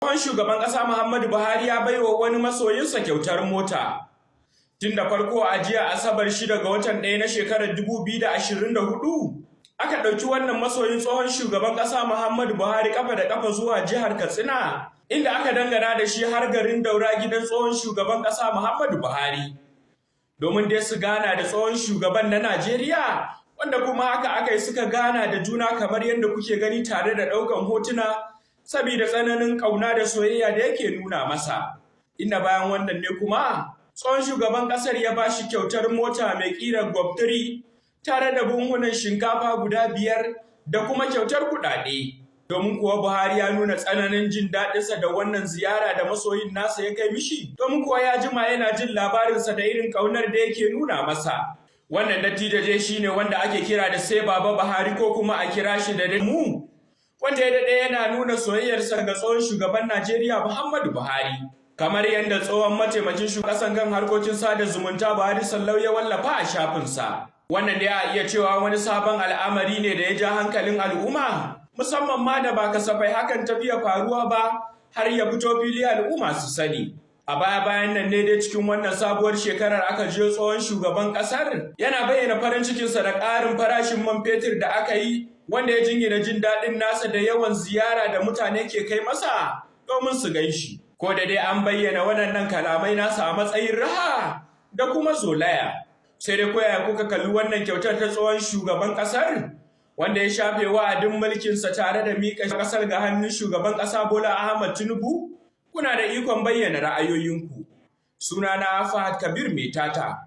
Tsohon shugaban ƙasa Muhammadu Buhari ya baiwa wani masoyinsa kyautar mota. Tun da farko a jiya Asabar 6 ga watan 1 na shekarar 2024, aka ɗauki wannan masoyin tsohon shugaban ƙasa Muhammadu Buhari kafa da kafa zuwa jihar Katsina, inda aka dangana da shi har garin Daura, gidan tsohon shugaban ƙasa Muhammadu Buhari, domin dai su gana da tsohon shugaban na Najeriya, wanda kuma haka aka yi, suka gana da juna kamar yadda kuke gani, tare da ɗaukan hotuna saboda tsananin ƙauna da soyayya da yake nuna masa. Inda bayan wannan ne kuma tsohon shugaban ƙasar ya ba shi kyautar mota mai ƙirar Golf 3 tare da buhunan shinkafa guda biyar da kuma kyautar kuɗaɗe. Domin kuwa Buhari ya nuna tsananin jin daɗinsa da wannan ziyara da masoyin nasa ya kai mishi, domin kuwa ya jima yana jin labarinsa da irin ƙaunar da yake nuna masa. Wannan dattijo dai shine wanda ake kira da Sai Baba Buhari, ko kuma a kira shi da mu, wanda ya daɗe yana nuna soyayyarsa ga tsohon shugaban Najeriya Muhammadu Buhari. Kamar yadda tsohon mataimakin shugaban kan harkokin sada zumunta Buhari Sallau ya wallafa a shafinsa. Wannan da ya iya cewa wani sabon al'amari ne da ya ja hankalin al'umma, musamman ma da ba kasafai hakan ta fiye faruwa ba har ya fito fili al'umma su sani. A baya-bayan nan ne dai, cikin wannan sabuwar shekarar, aka jiyo tsohon shugaban kasar yana bayyana farin cikinsa da ƙarin farashin man fetur da aka yi, wanda ya jingina jin daɗin nasa da yawan ziyara da mutane ke kai masa domin su gan shi. Ko da dai an bayyana waɗannan kalamai nasa a matsayin raha da kuma zolaya. Sai dai koyaya kuka kalli wannan kyautar ta tsohon shugaban ƙasar, wanda ya shafe wa'adin mulkinsa tare da miƙa ƙasar ga hannun shugaban ƙasa Bola Ahmad Tinubu? Kuna da ikon bayyana ra'ayoyinku. Sunana Fahad Kabir Maitata.